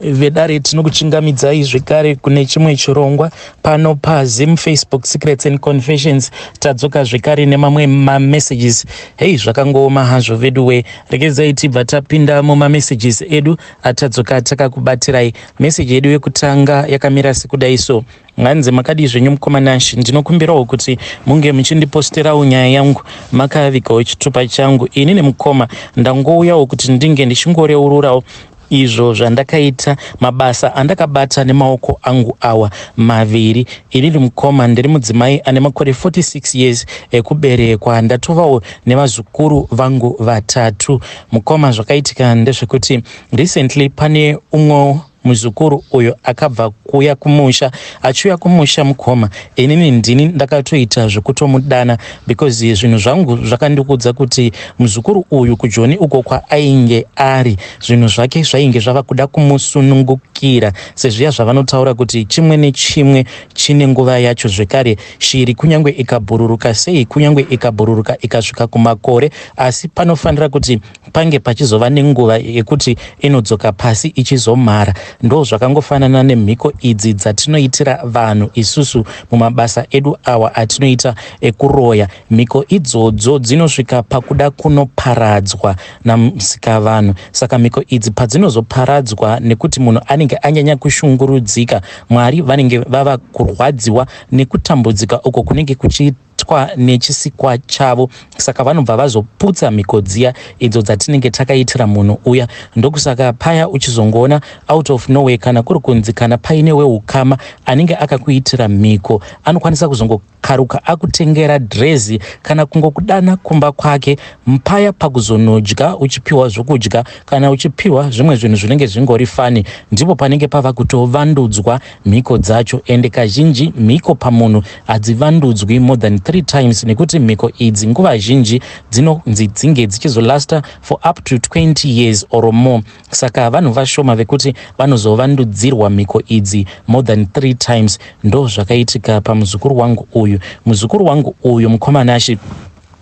Vedare, tinokuchingamidzai zvekare kune chimwe chirongwa pano paZim Facebook Secrets and Confessions. Tadzoka zvekare nemamwe mamessages. Hei, zvakangooma hazvo veduwe. Regedzai tibva tapinda mumamessages edu atadzoka takakubatirai. Meseji yedu yekutanga yakamira sekudai so. Hanzi, "Makadii zvenyu mukoma Nashi? Ndinokumbirawo kuti munge muchindiposterawo nyaya yangu makavigawo chitupa changu. Ini nemukoma ndangouyawo kuti ndinge ndichingoreururawo izvo zvandakaita, mabasa andakabata nemaoko angu awa maviri. Inini mukoma ndiri mudzimai ane makore 46 years ekuberekwa. Ndatovawo nevazukuru vangu vatatu. Mukoma, zvakaitika ndezvekuti recently pane umwe muzukuru uyo akabva kuuya kumusha. Achiuya kumusha mukoma, inini ndini ndakatoita zvekutomudana because zvinhu zvangu zvakandikudza kuti muzukuru uyu kuJoni uko kwaainge ari, zvinhu zvake zvainge zvava kuda kumusunungukira, sezviya zvavanotaura kuti chimwe nechimwe chine nguva yacho. Zvekare shiri kunyange ikabhururuka sei, kunyange ikabhururuka ikasvika kumakore, asi panofanira kuti pange pachizova nenguva yekuti inodzoka pasi ichizomhara. Ndo zvakangofanana nemhiko idzi dzatinoitira vanhu isusu mumabasa edu awa atinoita ekuroya. Mhiko idzodzo dzinosvika pakuda kunoparadzwa namusikavanhu. Saka mhiko idzi padzinozoparadzwa nekuti munhu anenge anyanya kushungurudzika, Mwari vanenge vava kurwadziwa nekutambudzika uko kunenge kuchiitwa nechisikwa chavo, saka vanobva vazoputsa mhiko dziya idzo dzatinenge takaitira munhu uya. Ndokusaka paya uchizongoona out of nowhere, kana kuri kunzi kana paine weukama anenge akakuitira mhiko, anokwanisa kuzongokaruka akutengera dhirezi kana kungokudana kumba kwake paya pakuzonodya, uchipiwa zvokudya kana uchipiwa zvimwe zvinhu zvinenge zvingori funny. Ndipo panenge pava kutovandudzwa mhiko dzacho. Ende kazhinji mhiko pamunhu hadzivandudzwi more than three times, nekuti mhiko idzi nguva zhinji dzinonzi dzinge dzichizolasta for up to 20 years or more. Saka vanhu vashoma vekuti vanozovandudzirwa mhiko idzi more than three times. Ndo zvakaitika pamuzukuru wangu uyu. Muzukuru wangu uyu, mukoma Nashi,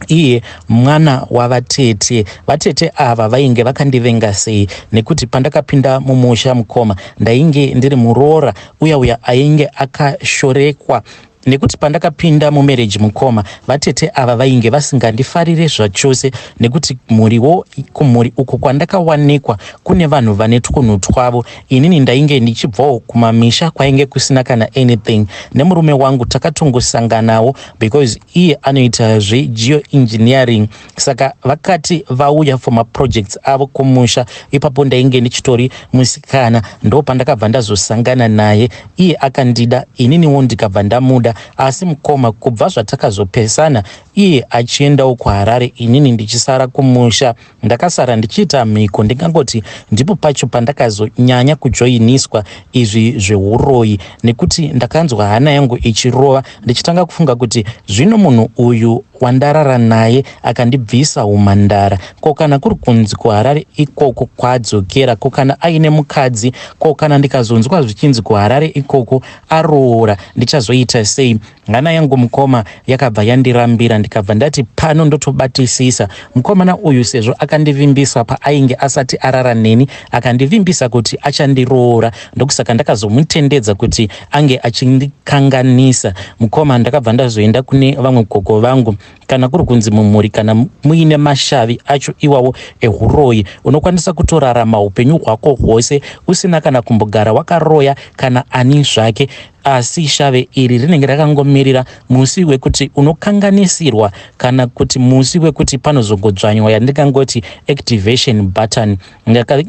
iye mwana wavatete. Vatete ava vainge vakandivenga sei, nekuti pandakapinda mumusha mukoma, ndainge ndiri muroora uya uya ainge akashorekwa, nekuti pandakapinda mumarriage mukoma, vatete ava vainge vasingandifarire zvachose, nekuti mhuriwo, kumhuri uko kwandakawanikwa kune vanhu vane twunhu twavo. Inini ndainge ndichibvawo kumamisha kwainge kusina kana anything. Nemurume wangu takatongosanganawo because iye anoita zvegeo engineering, saka vakati vauya for maprojects avo kumusha ipapo ndainge ndichitori musikana. Ndo pandakabva ndazosangana naye. Iye akandida, ininiwo ndikabva ndamuda. Asi mukoma, kubva zvatakazopesana, iye achiendawo kuHarare, inini ndichisara kumusha, ndakasara ndichiita mhiko. Ndingangoti ndipo pacho pandakazonyanya kujoiniswa izvi zveuroyi, nekuti ndakanzwa hana yangu ichirova, ndichitanga kufunga kuti zvino munhu uyu wandarara naye akandibvisa umhandara, ko kana kuri kunzi kuHarare ikoko kwadzokera, ko kana aine mukadzi, ko kana ndikazonzwa zvichinzi kuHarare ikoko aroora, ndichazoita sei? Hana yangu mukoma yakabva yandirambira. Ndikabva ndati pano ndotobatisisa mukomana uyu, sezvo akandivimbisa paainge asati arara neni, akandivimbisa kuti achandiroora. Ndokusaka ndakazomutendedza kuti ange achindikanganisa. Mukoma, ndakabva ndazoenda kune vamwe gogo vangu. Kana kuri kunzi mumhuri kana muine mashavi acho iwawo ehuroyi, unokwanisa kutorarama upenyu hwako hwose usina kana kumbogara wakaroya kana ani zvake, asi shave iri rinenge rakangomirira musi wekuti unokanganisirwa, kana kuti musi wekuti panozongodzvanywa yandingangoti activation button.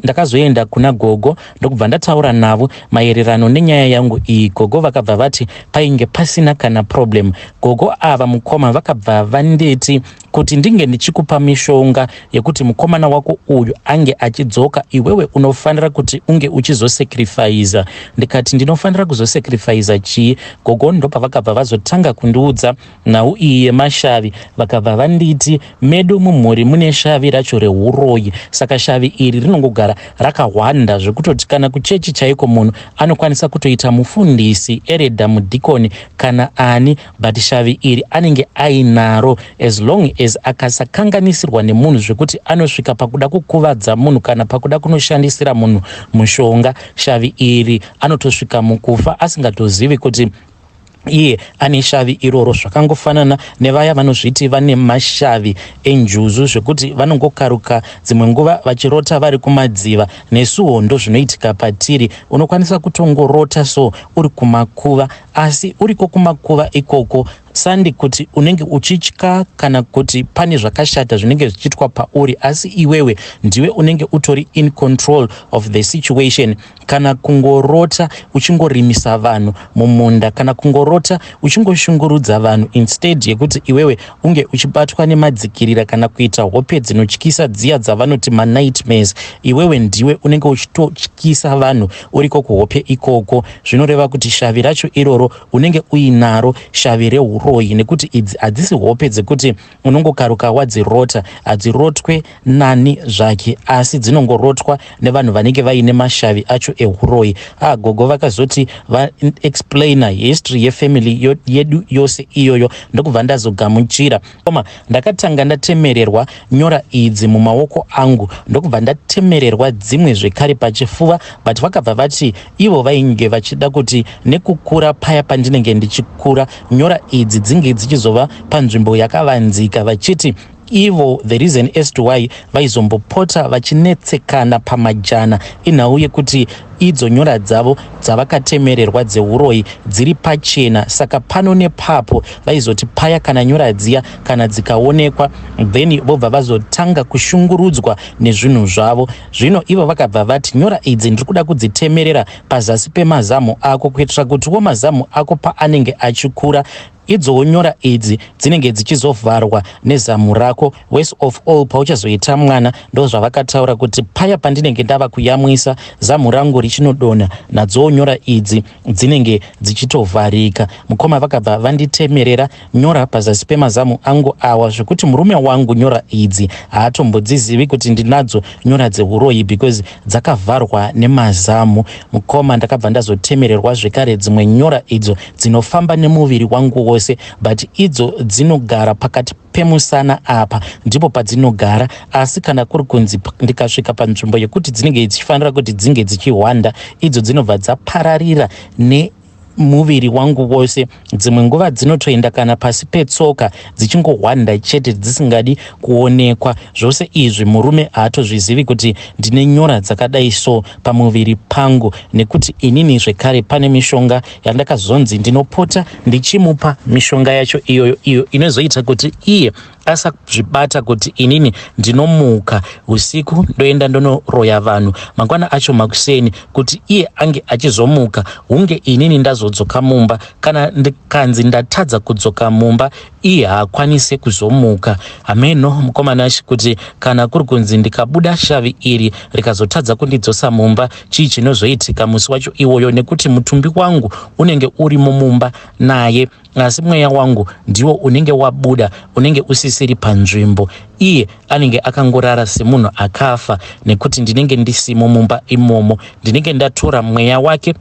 Ndakazoenda kuna gogo, ndokubva ndataura navo maererano nenyaya yangu iyi. Gogo vakabva vati painge pasina kana problem. Gogo ava mukoma vakabva vanditi, "Kuti ndinge ndichikupa mishonga yekuti mukomana wako uyu ange achidzoka, iwewe unofanira kuti unge uchizosacrifica." Ndikati, "Ndinofanira kuzosacrifica chii, gogo?" Ndopavakabva vazotanga kundiudza nhau iyi yemashavi. Vakabva vanditi medu mumhuri mune shavi racho reuroyi, saka shavi iri rinongogara rakahwanda, zvekutoti kana kuchechi chaiko munhu anokwanisa kutoita mufundisi, elder, mudhikoni kana ani, but shavi iri anenge ainaro as long as akasakanganisirwa nemunhu zvekuti anosvika pakuda kukuvadza munhu kana pakuda kunoshandisira munhu mushonga, shavi iri anotosvika mukufa asingatozivi kuti iye ane shavi iroro. Zvakangofanana nevaya vanozviti vane mashavi enjuzu zvekuti vanongokaruka dzimwe nguva vachirota vari kumadziva. Nesuwo ndozvinoitika patiri. Unokwanisa kutongorota so uri kumakuva asi uriko kumakuva ikoko sandi kuti unenge uchitya kana kuti pane zvakashata zvinenge zvichiitwa pauri, asi iwewe ndiwe unenge utori in control of the situation. Kana kungorota uchingorimisa vanhu mumunda, kana kungorota uchingoshungurudza vanhu instead yekuti iwewe unge uchibatwa nemadzikirira kana kuita hope dzinotyisa dziya dzavanoti manightmares, iwewe ndiwe unenge uchitotyisa vanhu uriko kuhope ikoko. Zvinoreva kuti shavi racho iroro unenge uinaro, shavi reuroyi, nekuti idzi hadzisi hope dzekuti unongokaruka wadzirota. Hadzirotwe nani zvake, asi dzinongorotwa nevanhu vanenge vaine mashavi acho euroyi. Ah, gogo vakazoti vaexplaina history yefamily yedu yose iyoyo, ndokubva ndazogamuchira. Koma ndakatanga ndatemererwa nyora idzi mumaoko angu, ndokubva ndatemererwa dzimwe zvekare pachifuva, but vakabva vati ivo vainge vachida kuti nekukura paya pandinenge ndichikura, nyora idzi dzinge dzichizova panzvimbo yakavanzika, vachiti ivo the reason as to why vaizombopota vachinetsekana pamajana inhau yekuti idzo nyora dzavo dzavakatemererwa dzeuroyi dziri pachena. Saka pano nepapo vaizoti paya kana nyora dziya kana dzikaonekwa, then vobva vazotanga kushungurudzwa nezvinhu zvavo. Zvino ivo vakabva vati nyora idzi ndiri kuda kudzitemerera pazasi pemazamu ako, kuitira kutiwo mazamu ako paanenge achikura, idzowo nyora idzi dzinenge dzichizovharwa nezamu rako. Worst of all, pauchazoita mwana, ndo zvavakataura kuti paya pandinenge ndava kuyamwisa, zamu rangu richinodonha, nadzowo nyora idzi dzinenge dzichitovharika. Mukoma, vakabva vanditemerera nyora pazasi pemazamu angu awa, zvekuti murume wangu nyora idzi haatombodzizivi kuti ndinadzo nyora dzeuroyi, because dzakavharwa nemazamu. Mukoma, ndakabva ndazotemererwa zvekare dzimwe nyora idzo dzinofamba nemuviri wangu wose, but idzo dzinogara pakati pemusana apa, ndipo padzinogara. Asi kana kuri kunzi ndikasvika panzvimbo yekuti dzinenge dzichifanira kuti dzinge dzichihwanda, idzo dzinobva dzapararira nemuviri wangu wose. Dzimwe nguva dzinotoenda kana pasi petsoka, dzichingohwanda chete, dzisingadi kuonekwa. Zvose izvi murume haatozvizivi kuti ndine nyora dzakadai so pamuviri pangu, nekuti inini zvekare pane mishonga yandakazonzi ndinopota ndichimupa. Mishonga yacho iyoyo iyo inozoita kuti iye asazvibata kuti inini ndinomuka usiku ndoenda ndonoroya vanhu mangwana acho makuseni, kuti iye ange achizomuka hunge inini ndazodzoka mumba. Kana ndikanzi ndatadza kudzoka mumba, iye haakwanisi kuzomuka. Hameno, mukoma Nashi, kuti kana kuri kunzi ndikabuda shavi iri rikazotadza kundidzosa mumba, chii chinozoitika musi wacho iwoyo, nekuti mutumbi wangu unenge urimo mumba naye, asi mweya wangu ndiwo unenge wabuda, unenge usisiri panzvimbo. Iye anenge akangorara semunhu akafa, nekuti ndinenge ndisimo mumba imomo, ndinenge ndatora mweya wake.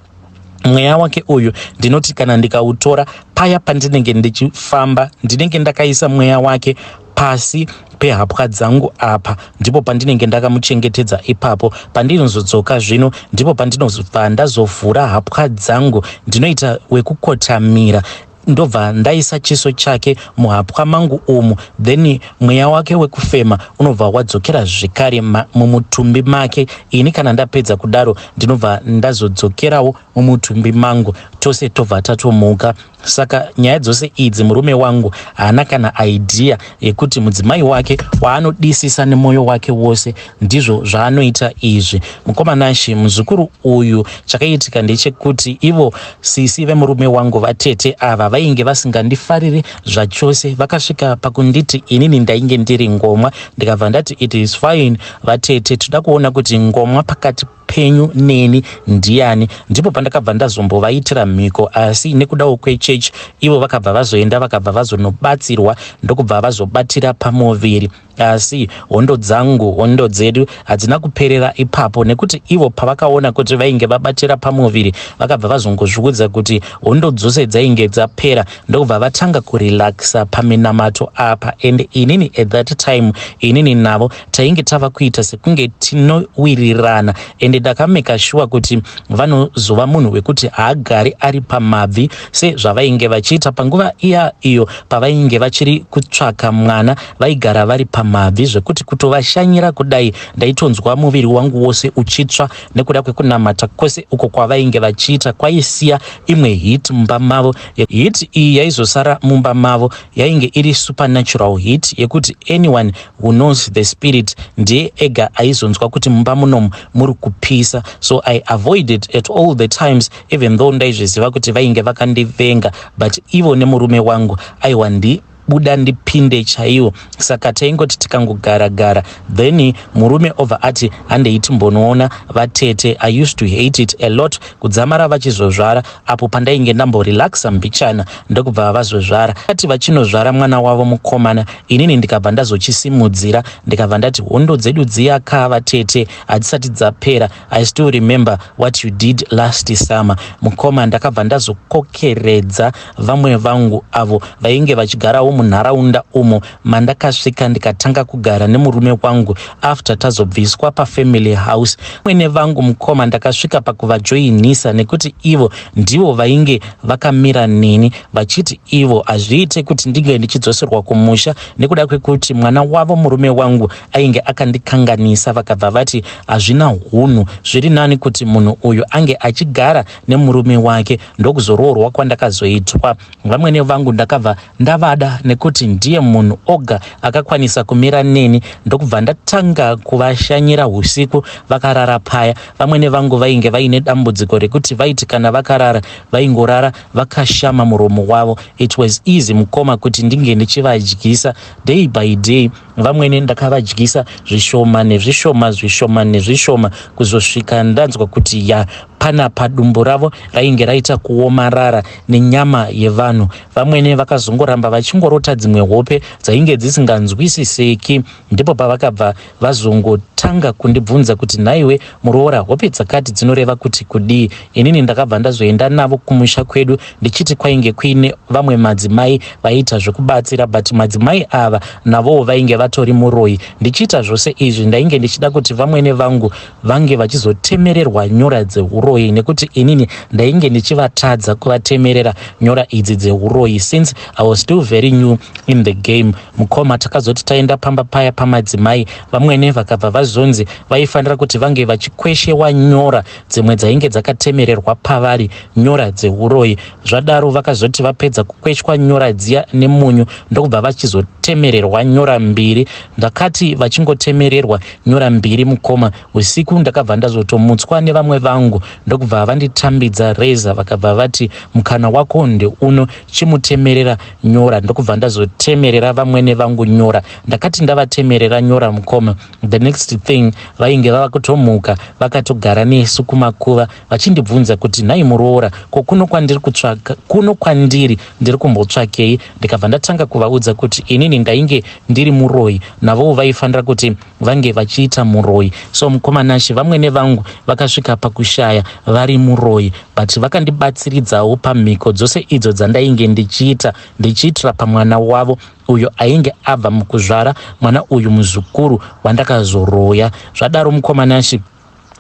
Mweya wake uyu ndinoti kana ndikautora, paya pandinenge ndichifamba, ndinenge ndakaisa mweya wake pasi pehapwa dzangu apa, ndipo pandinenge ndakamuchengetedza ipapo. Pandinozodzoka zvino, ndipo pandinozobva ndazovhura hapwa dzangu, ndinoita wekukotamira, ndobva ndaisa chiso chake muhapwa mangu umu, then mweya wake wekufema unobva wadzokera zvekare mumutumbi make. Ini kana ndapedza kudaro, ndinobva ndazodzokerawo mumutumbi mangu, tose tobva tatomuka. Saka nyaya dzose idzi murume wangu haana kana idea yekuti mudzimai wake waanodisisa nemwoyo wake wose ndizvo zvaanoita izvi. Mukoma Nashi, muzukuru uyu, chakaitika ndechekuti ivo sisi vemurume wangu, vatete ava, vainge vasingandifariri zvachose. Vakasvika pakunditi inini ndainge ndiri ngomwa. Ndikabva ndati, "It is fine, vatete, toda kuona kuti ngomwa pakati penyu neni ndiani." Ndipo pandakabva ndazombovaitira mhiko, asi nekudawo kwechechi ivo vakabva vazoenda, vakabva vazonobatsirwa, ndokubva vazobatira pamuviri. Asi hondo dzangu, hondo dzedu hadzina kuperera ipapo nekuti ivo pavakaona kuti vainge vabatira pamuviri vakabva vazongozviudza kuti hondo dzose dzainge dzapera ndokubva vatanga kurelaxa paminamato apa and inini at that time inini navo tainge tava kuita sekunge tinowirirana and ndakameka sure kuti vanozova munhu wekuti haagari ari pamabvi sezvavainge vachiita panguva iya iyo pavainge vachiri kutsvaka mwana. Vaigara vari pamabvi zvekuti kutovashanyira kudai ndaitonzwa muviri wangu wose uchitsva nekuda kwekunamata kwose uko kwavainge vachiita kwaisiya imwe heat mumba mavo. Heat iyi yaizosara mumba mavo yainge iri supernatural heat yekuti anyone who knows the spirit ndiye ega aizonzwa kuti mumba munomu muri kupisa. So I avoided at all the times, even though ndaizviziva kuti vainge vakandivenga, but ivo nemurume wangu aiwa ndi buda ndipinde chaiwo. Saka taingoti tikangogara gara, then murume obva ati, "Handei timbonoona vatete." I used to hate it a lot kudzamara vachizozvara apo pandainge ndamborelaxa mbichana, ndokubva vazozvara. Ati vachinozvara mwana wavo mukomana, inini ndikabva ndazochisimudzira, ndikabva ndati, "Hondo dzedu dziya vatete hadzisati dzapera. I still remember what you did last summer." Mukoma, ndakabva ndazokokeredza vamwe vangu avo vainge vachigarawo munharaunda umo mandakasvika ndikatanga kugara nemurume wangu after tazobviswa pafamily house. Mwene vangu, mukoma, ndakasvika pakuvajoinisa nekuti ivo ndivo vainge vakamira neni vachiti ivo hazviite kuti ndinge ndichidzoserwa kumusha nekuda kwekuti mwana wavo murume wangu ainge akandikanganisa. Vakabva vati hazvina hunhu, zviri nani kuti munhu uyu ange achigara nemurume wake. Ndokuzoroorwa kwandakazoitwa. Vamwene vangu ndakabva ndavada nekuti ndiye munhu oga akakwanisa kumira neni, ndokubva ndatanga kuvashanyira usiku vakarara paya. Vamwene vangu vainge vaine dambudziko rekuti vaiti kana vakarara vaingorara vakashama muromo wavo. It was easy, mukoma, kuti ndinge ndichivadyisa day by day. Vamwene ndakavadyisa zvishoma nezvishoma, zvishoma nezvishoma, kuzosvika ndanzwa kuti ya, panapa dumbu ravo rainge raita kuomarara nenyama yevanhu. Vamwene vakazongoramba vachingorota dzimwe hope dzainge dzisinganzwisiseki. Ndipo pavakabva vazongotanga kundibvunza kuti, "Nhaiwe muroora, hope dzakati dzinoreva kuti kudii?" Inini ndakabva ndazoenda navo kumusha kwedu ndichiti kwainge kuine vamwe madzimai vaiita zvekubatsira, but madzimai ava navowo vainge vatori muroyi. Ndichiita zvose izvi ndainge ndichida kuti vamwene vangu vange vachizotemererwa nyora dzeuroyi, nekuti inini ndainge ndichivatadza kuvatemerera nyora idzi dzeuroyi since I was still very new in the game. Mukoma, takazoti taenda pamba paya pamadzimai, vamwene vakabva vazonzi vaifanira kuti vange vachikweshewa nyora dzimwe dzainge dzakatemererwa pavari, nyora dzeuroyi. Zvadaro vakazoti vapedza kukweshwa nyora dziya nemunyu, ndokubva vachizotemererwa nyora mbiri. Ndakati vachingotemererwa nyora mbiri, mukoma, usiku ndakabva ndazotomutswa nevamwe vangu, ndokubva vanditambidza reza, vakabva vati, "Mukana wako ndeuno, chimutemerera nyora." Ndokubva ndazotemerera vamwene vangu nyora. Ndakati ndavatemerera nyora, mukoma, the next thing vainge vava kutomuka vakatogara nesu kumakuva vachindibvunza kuti, "Nhai muroora, ko kuno kwandiri kutsvaka, kuno kwandiri ndiri kumbotsvakei?" Ndikabva ndatanga kuvaudza kuti inini ndainge ndiri muroyi, navowo vaifanira kuti vange vachiita muroyi. So mukoma Nashe, vamwene vangu vakasvika pakushaya vari muroyi, but vakandibatsiridzawo pamhiko dzose idzo dzandainge ndichiita, ndichiitira pamwana wavo uyo ainge abva mukuzvara, mwana uyu muzukuru wandakazoroya. Zvadaro, mukoma Nashe,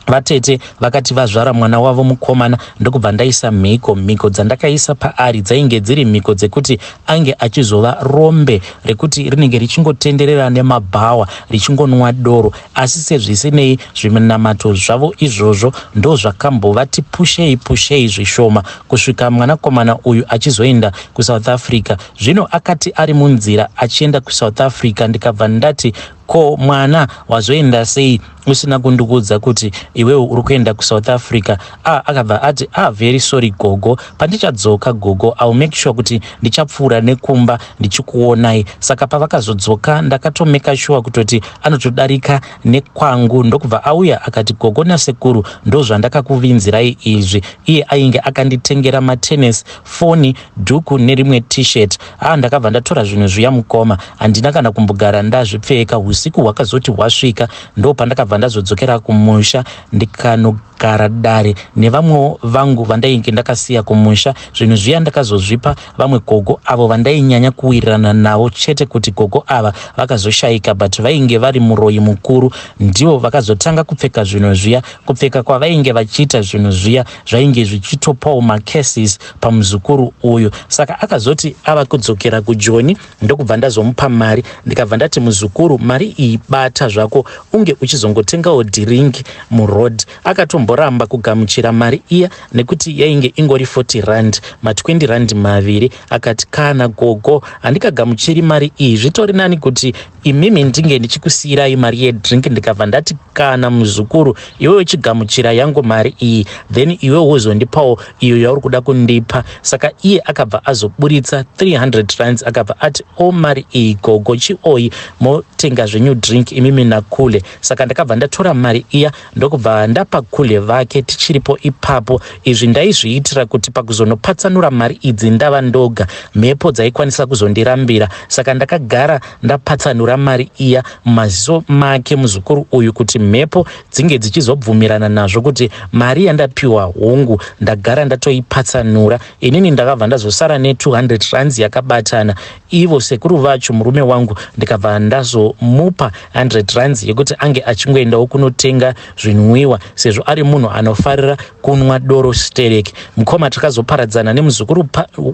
vatete vakati vazvara mwana wavo mukomana, ndokubva ndaisa mhiko. Mhiko dzandakaisa paari dzainge dziri mhiko dzekuti ange achizova rombe rekuti rinenge richingotenderera nemabhawa richingonwa doro. Asi sezvisinei, zvinamato zvavo izvozvo ndo zvakambovati pushei pushei zvishoma kusvika mwanakomana uyu achizoenda kuSouth Africa. Zvino akati ari munzira achienda kuSouth Africa, ndikabva ndati Ko mwana wazoenda sei usina kundikuudza kuti iwewe uri kuenda kuSouth Africa? Ah, akabva ati, ah, very sorry gogo, pandichadzoka gogo, I'll make sure kuti ndichapfuura nekumba ndichikuonai. Saka pavakazodzoka ndakatomeka sure kutoti anotodarika nekwangu, ndokubva auya akati, gogo nasekuru, ndozvandakakuvinzirai izvi. Iye ainge akanditengera matennis, foni, dhuku nerimwe T-shirt. Ah, ndakabva ndatora zvinhu zviya mukoma, handina kana kumbogara ndazvipfeka. Usiku hwakazoti hwasvika ndo pandakabva ndazodzokera kumusha, ndikanogara dare nevamwewo vangu vandainge ndakasiya kumusha. Zvinhu zviya ndakazozvipa vamwe gogo avo vandainyanya kuwirirana navo chete, kuti gogo ava vakazoshayika, but vainge vari muroyi mukuru. Ndivo vakazotanga kupfeka zvinhu zviya. Kupfeka kwavainge vachiita zvinhu zviya zvainge zvichitopawo macurses pamuzukuru uyu. Saka akazoti ava kudzokera kuJoni, ndokubva ndazomupa mari, ndikabva ndati, muzukuru, mari iyi bata zvako, unge uchizongotengawo drink muroad. Akatomboramba kugamuchira mari iya nekuti yainge ingori 40 rand, ma20 rand maviri. Akati, kana gogo, handikagamuchiri mari iyi, zvitori nani kuti imimi ndinge ndichikusiyirai mari yedrink. Ndikabva ndati, kana muzukuru, iwe uchigamuchira yangu mari iyi, then iwe wozondipawo iyo yauri kuda kundipa. Saka iye akabva azoburitsa 300 rands, akabva ati, o, mari iyi gogo, chioi motenga zvenyu drink imimi nakule. Saka ndakabva ndatora mari iya, ndokubva ndapa kule vake tichiripo ipapo. Izvi ndaizviitira kuti pakuzonopatsanura mari idzi ndava ndoga, mhepo dzaikwanisa kuzondirambira. Saka ndakagara ndapatsanura mari iya mumaziso make muzukuru uyu, kuti mhepo dzinge dzichizobvumirana nazvo kuti mari yandapiwa, hongu, ndagara ndatoipatsanura inini. Ndakabva ndazosara ne200 rands yakabatana. Ivo sekuru vacho, murume wangu, ndikabva ndazomupa 100 rands yekuti ange achingoendawo kunotenga zvinwiwa, sezvo ari munhu anofarira kunwa doro stereki. Mukoma, takazoparadzana nemuzukuru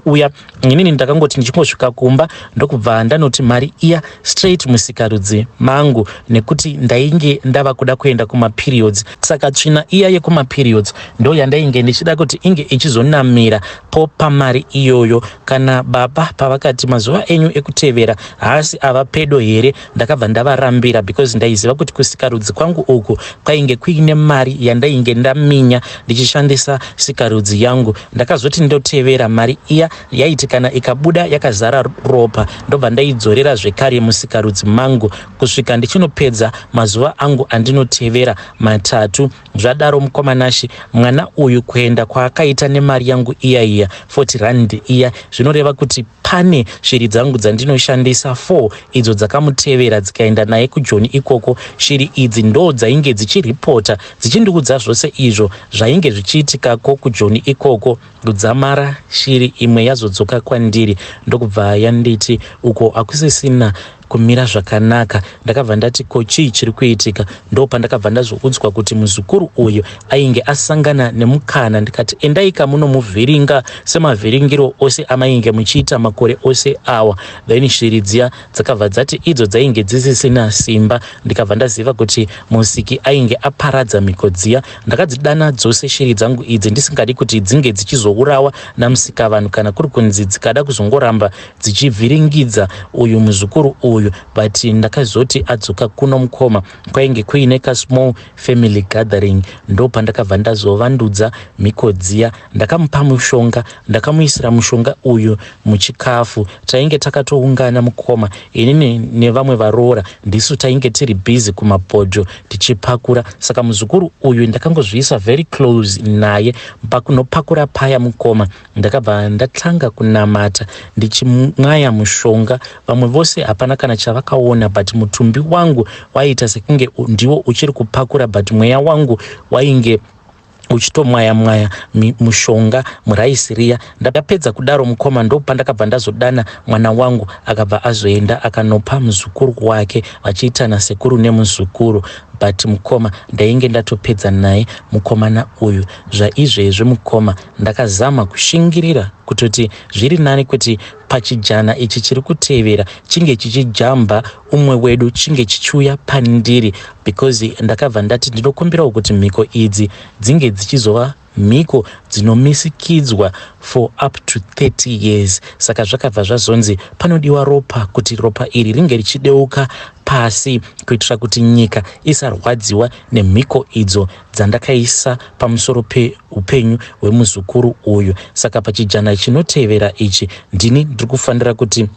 uya. Inini ndakangoti ndichingosvika kumba, ndokubva ndanoti mari iya straight musikarudzi mangu, nekuti ndainge ndava kuda kuenda kumaperiods. Saka tsvina iya yekumaperiods ndo yandainge ndichida kuti inge ichizonamira po pamari iyoyo. Kana baba pavakati, mazuva enyu ekutevera haasi ava pedo here, ndakabva ndavarambira, because ndaiziva kuti kusikarudzi kwangu uku kwainge kuine mari yandainge ndaminya ndichishandisa sikarudzi yangu. Ndakazoti ndotevera, mari iya yaiti kana ikabuda yakazara ropa, ndobva ndaidzorera zvekare musikarudzi mangu kusvika ndichinopedza mazuva angu andinotevera matatu. Zvadaro mukomanashi, mwana uyu kuenda kwaakaita nemari yangu iya iya 40 rand iya, zvinoreva kuti pane shiri dzangu dzandinoshandisa 4 idzo dzakamutevera, dzikaenda naye kuJoni ikoko. Shiri idzi ndo dzainge dzichiripota, dzichindiudza zvose izvo zvainge zvichiitikako kuJoni ikoko. Kudzamara shiri imwe yazodzoka kwandiri, ndokubva yanditi uko hakusisina kumira zvakanaka. Ndakabva ndati, ko chii chiri kuitika? Ndo pandakabva ndazoudzwa kuti muzukuru uyu ainge asangana nemukana. Ndikati, endaika munomuvhiringa semavhiringiro ose amainge muchiita makore ose awa. Then shiri dziya dzakabva dzati idzo dzainge dzisisina simba. Ndikabva ndaziva kuti musiki ainge aparadza mhiko dziya. Ndakadzidana dzose shiri dzangu idzi, ndisingadi kuti dzinge dzichizourawa namusikavanhu, kana kuri kunzi dzikada kuzongoramba dzichivhiringidza uyu muzukuru uyu. But ndakazoti adzoka kuno mukoma, kwainge kuine kasmall family gathering, ndo pandakabva ndazovandudza mhiko dziya. Ndakamupa mushonga, ndakamuisira mushonga uyu muchikafu. Tainge takatoungana mukoma, inini nevamwe varoora, ndisu tainge tiri busy kumabhodho tichipakura. Saka muzukuru uyu ndakangozviisa very close naye pakunopakura paya. Mukoma, ndakabva ndatanga kunamata ndichimwaya mushonga. Vamwe vose hapana kana chavakaona, but mutumbi wangu waiita sekunge ndiwo uchiri kupakura, but mweya wangu wainge uchitomwaya mwaya mushonga muraisi riya. Ndapedza kudaro mukoma, ndo pandakabva ndazodana mwana wangu, akabva azoenda akanopa muzukuru wake, vachiitana sekuru nemuzukuru. But mukoma, ndainge ndatopedza naye mukomana uyu. Zvaizvezvi mukoma, ndakazama kushingirira kutoti zviri nani kuti pachijana ichi chiri kutevera chinge chichijamba umwe wedu, chinge chichiuya pandiri, because ndakabva ndati ndinokumbirawo kuti mhiko idzi dzinge dzichizova mhiko dzinomisikidzwa for up to 30 years. Saka zvakabva zvazonzi panodiwa ropa, kuti ropa iri ringe richideuka. Pasi kuitira kuti nyika isarwadziwa nemhiko idzo dzandakaisa pamusoro peupenyu hwemuzukuru uyu. Saka pachijana chinotevera ichi ndini ndiri kufanira kuti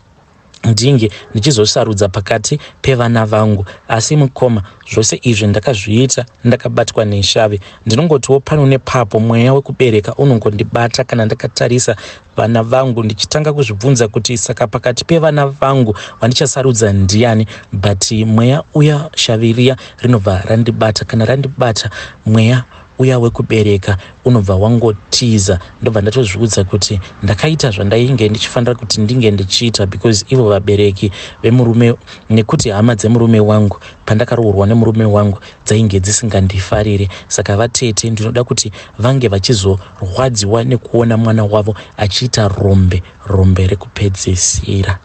ndinge ndichizosarudza pakati pevana vangu. Asi mukoma, zvose izvi ndakazviita ndakabatwa neshave. Ndinongotiwo pano nepapo mweya wekubereka unongondibata kana ndakatarisa vana vangu, ndichitanga kuzvibvunza kuti saka pakati pevana vangu vandichasarudza ndiani? But mweya uya, shavi riya rinobva randibata. Kana randibata, mweya uya wekubereka unobva wangotiza. Ndobva ndatozviudza kuti ndakaita zvandainge ndichifanira kuti ndinge ndichiita, because ivo vabereki vemurume, nekuti hama dzemurume wangu pandakaroorwa nemurume wangu dzainge dzisingandifariri. Saka vatete ndinoda kuti vange vachizorwadziwa nekuona mwana wavo achiita rombe, rombe rekupedzisira.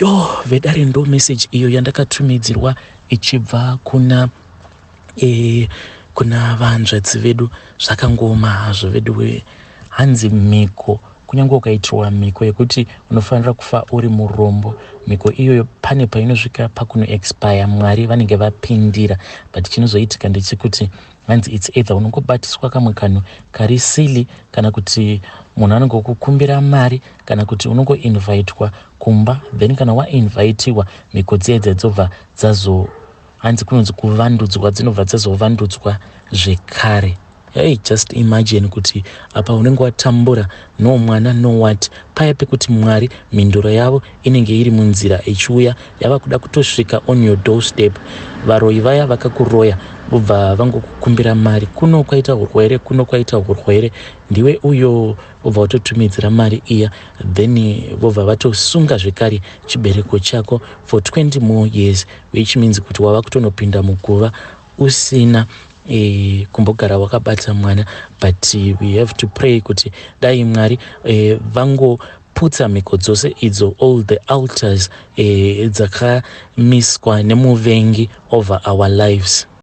Yo vedare, ndo message iyo yandakatumidzirwa ichibva kuna vanzvadzi vedu. Zvakangoma hazvo vedu. Hanzi mhiko, kunyange ukaitirwa mhiko yekuti unofanira kufa uri murombo, mhiko iyoyo pane painosvika pakunoexpire, Mwari vanenge vapindira. But chinozoitika ndechekuti hanzi it's either unongobatiswa kamwe kanhu kari silly, kana kuti munhu anongokukumbira mari, kana kuti unongoinvitwa kumba. Then kana wainvitiwa, mhiko dziedze dzobva dzazo, hanzi kunonzi kuvandudzwa, dzinobva dzazovandudzwa zvekare. Hey, just imagine kuti apa unenge watambura, no mwana, no what. Paya pekuti Mwari mhinduro yavo inenge iri munzira ichiuya, yava kuda kutosvika on your doorstep, varoyi vaya vakakuroya vobva vangokukumbira mari. Kuno kwaita urwere, kuno kwaita urwere, ndiwe uyo vobva vatotumidzira mari iya. Then vobva vatosunga zvekare chibereko chako for 20 more years, which means kuti wava kutonopinda muguva usina kumbogara wakabata mwana. But we have to pray kuti dai Mwari vangoputsa mhiko dzose idzo, all the altars dzakamiswa nemuvengi over our lives.